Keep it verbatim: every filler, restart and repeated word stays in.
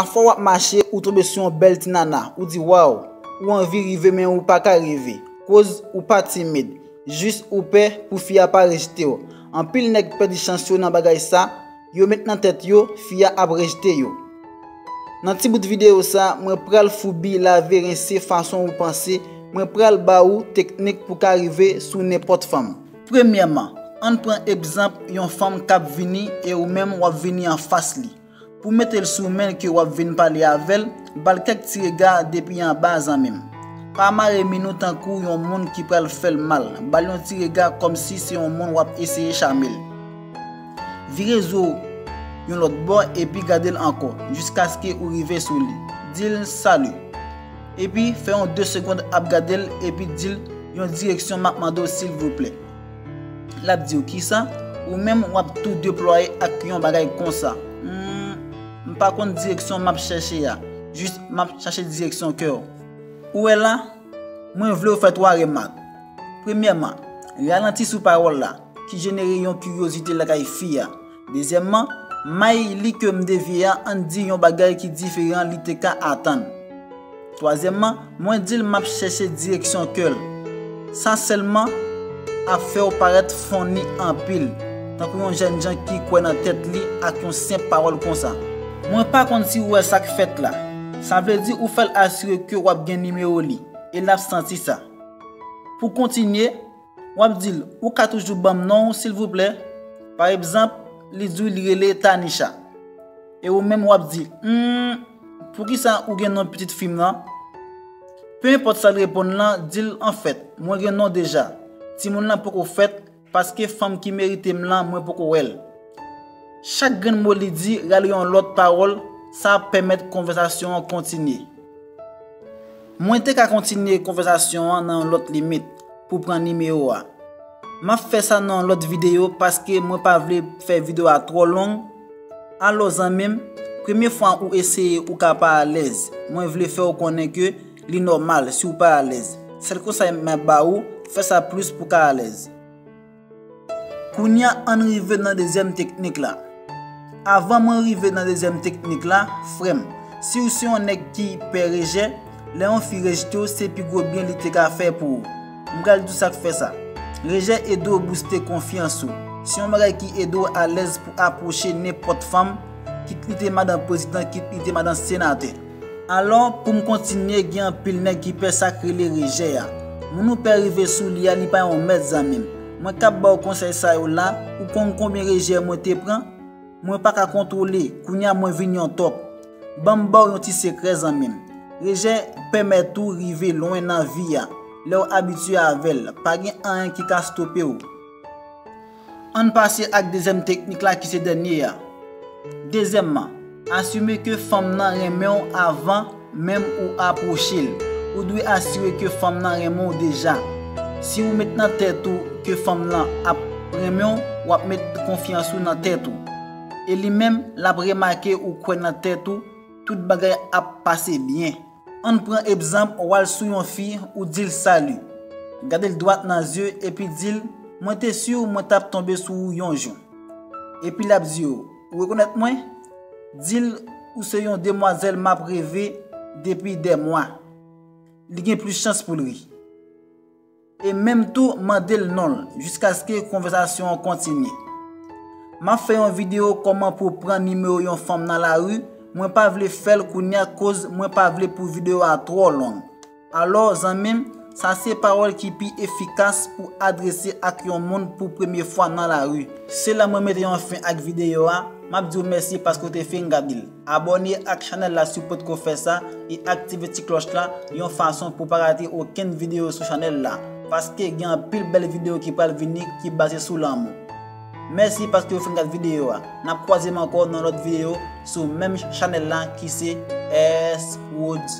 Pafwa w ap mache, ou tonbe sou yon bèl ti nana, ou di, "Waw," ou anvi rive men ou pa ka rive, koz ou pa timid, jis ou pè pou fi a pa rejte w. Anpil nèg pèdi chans yo nan bagay sa, yo met nan tèt yo fi a ap rejte yo. Nan ti bout videyo sa, mwen pral foubi lave rense fason ou panse, mwen pral ba ou teknik pou ka rive sou nenpòt fanm. Premyèman, ann pran egzanp yon fanm k ap vini e ou menm w ap vini anfas li. Pou mete l sou men l ke w ap vin pale avè l, ba l kèk ti rega depi anba, zanmi m. Pa mare min ou tankou yon moun ki pral fè l mal, ba l yon ti rega kòmsi se yon moun w ap eseye chame l. Vire zo w yon lòt bò epi gade l ankò, jiskaske ou rive sou li. Di l, "Salut." Epi fè yon de segonn ap gade l epi di l yon direksyon m ap mande w, silvouplè. L ap di w, "Kisa?" Ou menm w ap tou deplwaye ak yon bagay konsa, "Hmm, m pa konn direksyon m ap chèche a, jis m ap chache direksyon kè w." Ou wè la, mwen vle w fè twa remak. Premyèman, ralanti sou pawòl la, ki jenere yon kiryozite lakay fi a. Dezyèmman, may li ke m devye a, ann di yon bagay ki diferan li te ka atann. Twazyèmman, mwen di l m ap chèche direksyon kè l. Sa sèlman ap fè w parèt funny anpil, tankou yon jènjan ki kwè nan tèt li ak yon senp pawòl konsa. Mwen pa konn si w wè sa k fèt la. Sa vle di ou fè l asire ke w ap gen nimewo li, e l ap santi sa. Pou kontinye, w ap di l, "Ou ka toujou ban m non w, silvouplè?" Pa egzanp, li di w li rele Tanisha. E ou menm w ap di, "Hmm, poukisa ou gen non pitit fi m nan?" Pe enpòt sa l reponn lan, di l, "Anfèt, mwen gen non deja. Timoun lan poko fèt, paske fanm ki merite m lan, mwen poko wè l." Chak grenn mo li di rale yon lòt pawòl, sa ap pèmèt konvèsasyon an kontinye. Mwen te ka kontinye konvèsasyon an nan yon lòt limit pou pran nimewo a. M ap fè sa nan yon lòt videyo paske mwen pa vle fè videyo a twò long. Alò, zanmi m, premye fwa ou eseye ou ka pa alèz, mwen vle fè w konnen ke li nòmal si w pa alèz. Sèl konsèy m ap ba ou, fè sa plis pou w ka alèz. Kounye a, ann rive nan dezyèm teknik la. Avan mwen rive nan dezyèm teknik la, frè m, si w se yon nèg ki pè rejè, lè yon fi rejte w, se pi gwo byen li te ka fè pou ou. M pral di w sa k fè sa. Rejè ede w bouste konfyans ou. Se yon bagay ki ede w alèz pou apwoche nenpòt fanm, kit li te madan prezidan, kit li te madan senatè. Alò, pou m kontinye, gen anpil nèg ki pè sa k rele rejè a. Moun ou pè rive sou li a, li pa yon mèt, zanmi m. Mwen k ap ba w konsèy sa yo la, ou konn konbyen rejè mwen te pran? Mwen pa ka kontwole, kounye a mwen vin yon tòp. Ban m ba w yon ti sekrè, zanmi m. Rejè pèmèt ou rive lwen nan vi a, lè w abitye avè l, pa gen anyen ki ka stope w. Ann pase ak dezyèm teknik la ki se dènye a. Dezyèmman, asime ke fanm nan renmen w avan menm ou apwoche l. Ou dwe asire ke fanm nan renmen w deja. Si ou met nan tèt ou ke fanm nan ap renmen w, w ap met konfyans ou nan tèt ou. E li menm, l ap remake ou kwè nan tèt ou, tout bagay ap pase byen. Ann pran egzanp, w al sou yon fi, ou di l, "Salut." Gade l dwat nan zye epi di l, "Mwen te si mwen t ap tonbe sou ou yon jou." Epi l ap di w, "Ou rekonèt mwen?" Di l, "Ou se yon demwazèl m ap reve depi dè mwa." Li gen plis chans pou l ri. E menm tou, mande l non l, jiskaske konvèsasyon an kontinye. M ap fè yon videyo kòman pou pran nimewo yon fanm nan lari, mwen pa vle fè l kounye a koz mwen pa vle pou videyo a twò long. Alò, zanmi m, sa se pawòl ki pi efikas pou adrese ak yon moun pou premye fwa nan lari. Se la mwen mete yon fen ak videyo a. M ap di w mèsi paske w te fin gade l. Abòne ak chanèl la si w potko fè sa e aktive ti klòch la yon fason pou w pa rate okenn videyo sou chanèl la, paske gen anpil bèl videyo ki pral vini ki baze sou lanmou. Mèsi paske w fin gade videyo a. N ap kwaze m ankò nan lòt videyo sou menm chanèl la ki se S Woods